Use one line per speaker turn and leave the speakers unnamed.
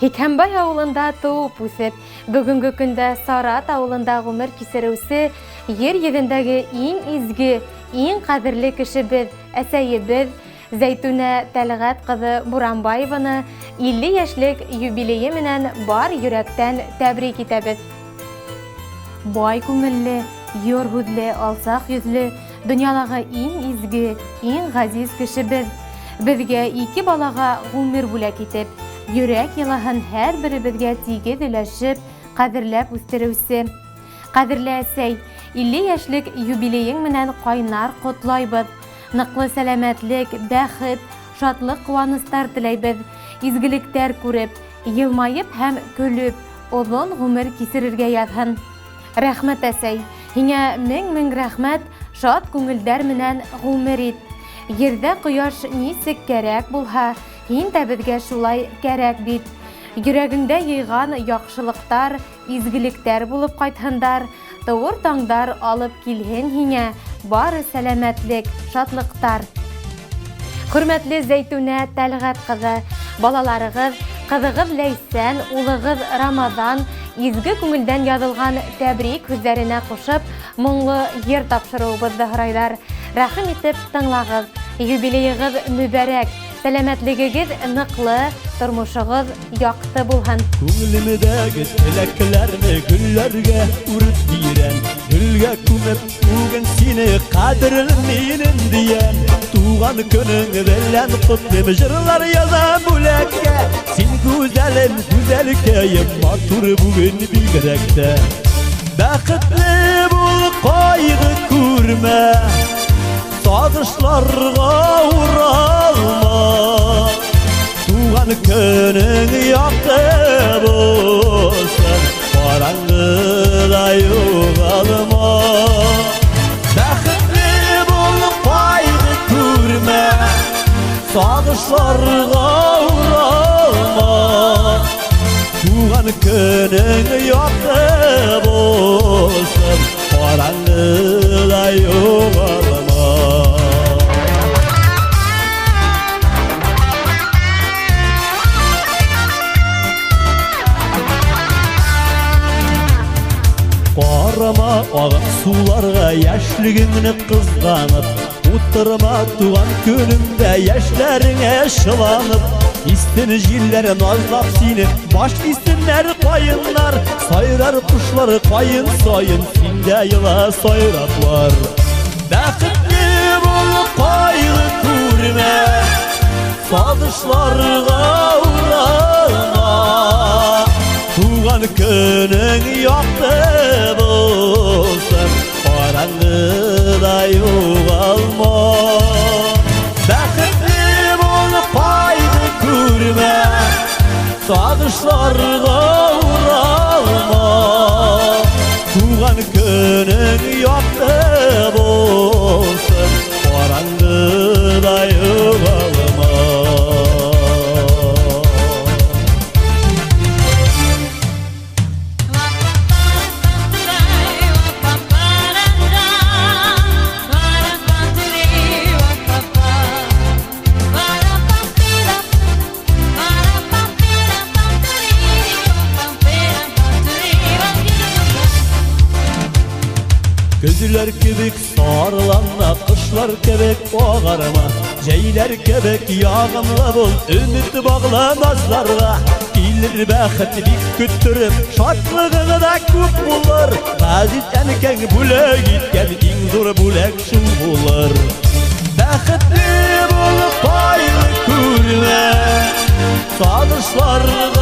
Һикһәнбай ауылында тыуып үҫеп, бөгөнгө көндә Сарат ауылында ғүмер кисереүсе ер йөҙөндәге иң изге, иң ҡәҙерле кешебеҙ, әсәйебеҙ Зәйтүнә Тәлғәт ҡыҙы Буранбаеваны 50 йәшлек юбилейы менән бар йөрәктән тәбрик итәбеҙ. Бай күңелле, йор һүҙле, алсаҡ йөҙлө, донъялағы иң изге, иң ғәзиз кешебеҙ. Беҙгә ике балаға ғүмер бүләк итеп, йөрәк йылыһын һәр беребеҙгә тигеҙ өләшеп, ҡәҙерләп үҫтереүсе. Ҡәҙерле әсәй, 50 йәшлек юбилейың менән ҡайнар ҡотлайбыҙ. Ныҡлы сәләмәтлек, бәхет, шатлыҡ, ҡыуаныстар теләйбеҙ. Изгелектәр күреп, йылмайып һәм көлөп, оҙон ғүмер кисерергә яҙһын. Рәхмәт, әсәй, һиңә мең-мең рәхмәт, шат күңелдәр менән ғүмер ит. Ерҙә ҡояш нисек кәрәк булһа, һин дә беҙгә шулай кәрәк бит. Йөрәгеңдә йыйған яҡшылыҡтар, изгелектәр булып ҡайтһындар, тыуыр таңдар алып килһен һиңә бары сәләмәтлек, шатлыҡтар. Хөрмәтле Зәйтүнә Тәлғәт ҡыҙы, балаларығыҙ, ҡыҙығыҙ Ләйсән, улығыҙ Рамаҙан изге күңелдән яҙылған тәбрик һүҙҙәренә ҡушып, моңло йыр тапшырыуыбыҙҙы һорайҙар. Рәхим итеп тыңлағыҙ. Юбилейығыҙ мөбәрәк, сәләмәтлегегеҙ ныҡлы, тормошоғоҙ яҡты булһын.
Күңелемдәге теләкләрне гөлләргә үреп бирәм, гөлгә күмеп бүген сине ҡәҙерлем минем диян. Туған көнөң белән ҡотлайым, җырлар язам бүләккә. Син гүзәлем, гүзәлкәем, матур бүген бигрәк тә. Бәхетле бул, ҡайғы күрмә, сагышларга уралма. Туған көнөң яҡты булсын, ҡараңғыла юғалма. Бәхетле бул, ҡайғы күрмә, сагышларга уралма. Туған көнөң яҡты булсын, ҡараңғыла юғалма. Ҡарама ағып суларға йәшлегеңде ҡыҙғанып, утырма туған көнөңдә йәшләреңә шыланып. Иҫтен елдәр назлап һине, баш иҫтеннәр ҡайыннар, сайрар ҡоштар ҡайын сайын, һин дә йыла сайраплар. Бәхетле бул, ҡайғы күрмә, сагышларга уралма. Туған көнөң яҡты булсын, ҡараңғыла юғалма. Бәхетле бул, ҡайғы күрмә, сагышларга уралма. Туған көнөң яҡты булсын, ҡараңғыла юғалма. Көҙләр кебек сарланма, ҡышлар кебек ағарма, жәйләр кебек яғымлы бул, өмөт бағла назларға. Килер бәхет бик көттөрөп, шатлығың да күп булыр. Ғәзиз әнкәң бүләк иткән иң ҙур бүләк шул булыр. Бәхетле бул, ҡайғы күрмә, сагышларга